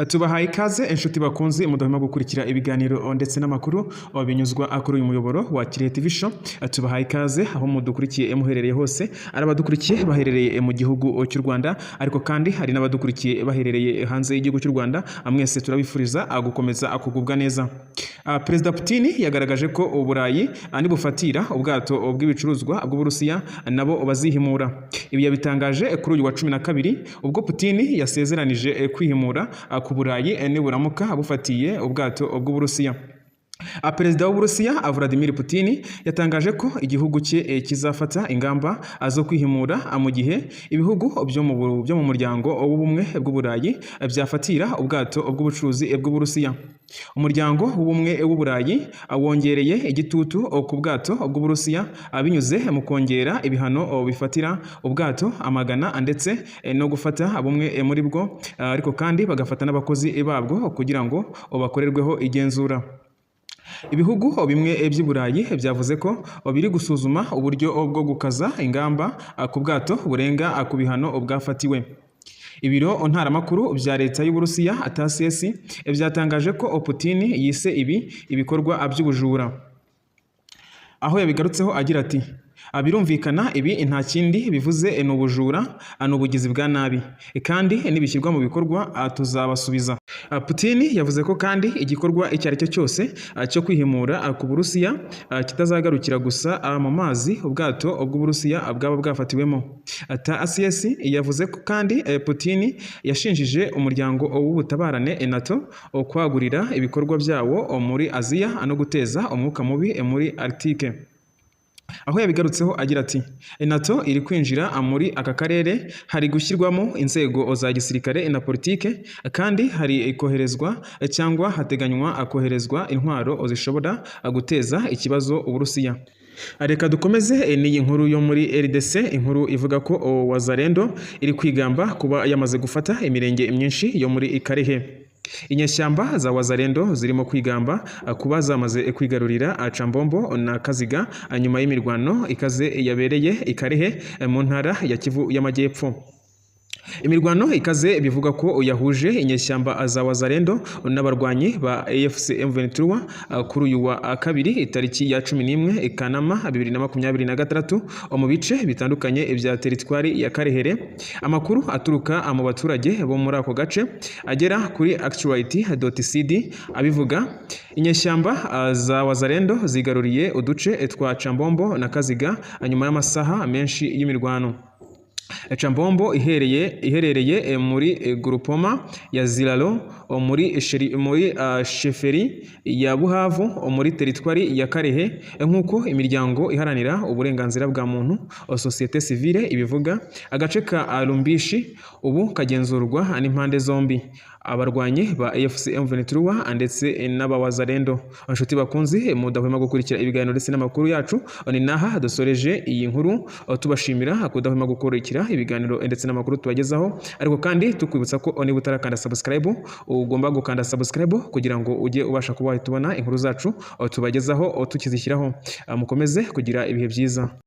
Tubahaye ikaze, inshuti bakunze mudahwema gukurikira ibiganiro ndetse n'amakuru binyuzwa kuri uyu muyoboro wa Kirehe TV Show. Tubahaye ikaze aho mudukurikiye muherereye hose, ari abadukurikiye baherereye mu gihugu cy'u Rwanda, ariko kandi hari n'abadukurikiye baherereye hanze y'igihugu cy'u Rwanda. Mwese turabifuriza gukomeza kugubwa neza. Perezida Putin yagaragaje ko Uburayi nibufatira ubwato bw'ibicuruzwa bw'Uburusiya nabo bazihimura. Ibi yabitangaje kuri uyu wa 12, ubwo Putin yasezeranije kwihimura ku Burayi niburamuka bufatiye ubwato bw'Uburusiya. Perezida w'Uburusiya Vladimir Putin yatangaje ko igihugu cye kizafata ingamba zo kwihimura mu gihe ibihugu byo mu Muryango w'Ubumwe bw'Uburayi byafatira ubwato bw'ubucuruzi bw'Uburusiya. Umuryango w'Ubumwe w'Uburayi wongereye igitutu ku bwato bw'Uburusiya binyuze mu kongera ibihano bifatira ubwato amagana ndetse no gufata bumwe muri bwo, ariko kandi bagafata n'abakozi babwo kugira ngo bakorerweho igenzura. Ibihugu bimwe by'i Burayi byavuze ko biri gusuzuma uburyo bwo gukaza ingamba ku bwato burenga ku bihano bwafatiwe. Ibiro ntaramakuru bya leta y'Uburusiya TASS byatangaje ko Putin yise ibi ibikorwa by'ubujura. Aho yabigarutseho agira ati: "Birumvikana, ibi nta kindi bivuze, ni ubujura, ni ubugizi bwa nabi, kandi nibishyirwa mu bikorwa tuzabasubiza." Putin yavuze ko kandi igikorwa icyo ari cyo cyose cyo kwihimura ku Burusiya kitazagarukira gusa mu mazi ubwato bw'Uburusiya bwaba bwafatiwemo. TASS yavuze ko kandi Putin yashinjije umuryango w'ubutabarane NATO kwagurira ibikorwa byawo muri Aziya no guteza umwuka mubi muri Arctique. Aho yabigarutseho agira ati: "NATO iri kwinjira muri aka karere, hari gushyirwamo inzego za gisirikare na politike, kandi hari koherezwa cyangwa hateganywa koherezwa intwaro zishobora guteza ikibazo Uburusiya." Reka dukomeze n'iyi nkuru yo muri RDC, inkuru ivuga ko Wazalendo iri kwigamba kuba yamaze gufata imirenge myinshi yo muri Kalehe. Inyeshyamba za Wazalendo zirimo kwigamba kuba zamaze kwigarurira Cambombo na Kaziga nyuma y'imirwano ikaze yabereye i Kalehe mu ntara ya Kivu y'Amajyepfo. Imirwano ikaze bivuga ko yahuje inyeshyamba za Wazalendo n'abarwanyi ba AFC M23 kuri uyu wa kabiri, itariki ya 11 Kanama 2026, mu bice bitandukanye bya teritwari ya Kalehe. Amakuru aturuka mu baturage bo muri ako gace agera kuri actuality.cd abivuga, inyeshyamba za Wazalendo zigaruriye uduce twa Cambombo na Kaziga nyuma y'amasaha menshi y'imirwano. Cambombo iherereye muri Groupement ya Ziralo muri chefferie ya Buhavu muri teritwari ya Kalehe, nk'uko imiryango iharanira uburenganzira bwa muntu, société civile, ibivuga. Agace ka Lumbishi ubu kagenzurwa n'impande zombi, abarwanyi ba AFC M23 ndetse n'abawazalendo. Inshuti bakunzi mudahwema gukurikira ibiganiro ndetse n'amakuru yacu, ni naha dusoreje iyi nkuru, tubashimira kudahwema gukurikira ibiganiro ndetse n'amakuru tubagezaho, ariko kandi tukwibutsa ko niba utarakanda subscribe ugomba gukanda subscribe kugira ngo ujye ubasha kuba wahita ubona inkuru zacu tubagezaho tukizishyiraho. Mukomeze kugira ibihe byiza.